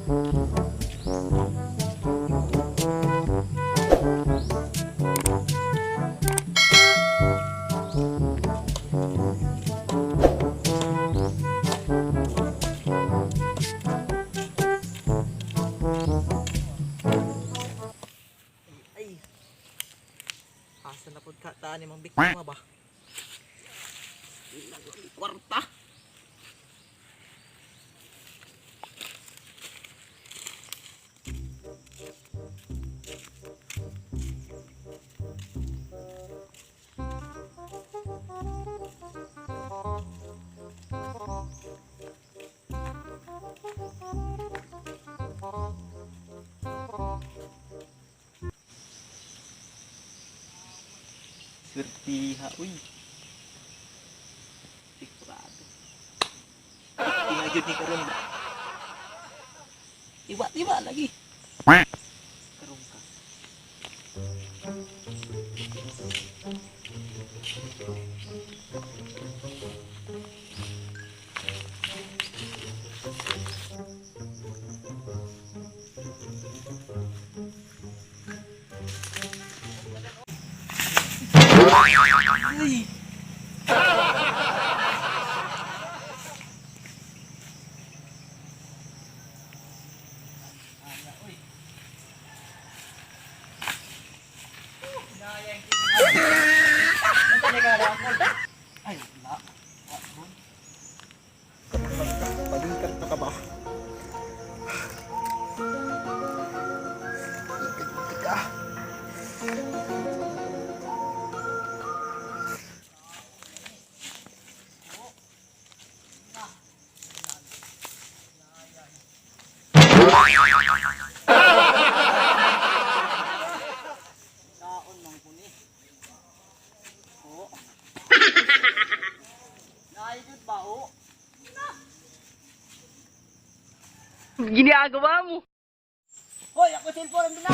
Ay. Asa na pud ka ni mang biktima ba? Ilang kwarta. Swertiha, uy. Sigurado. Biktima jud ni karon ba? Iwa-iwa lagi. Karon ka. Uy! Ay, wala. Palingkat na ka ba? Ikot ka. Kaon man ko ni. Oo. Naayod ba o? Ginagawa mo. Hoy, ako cellphone ang na.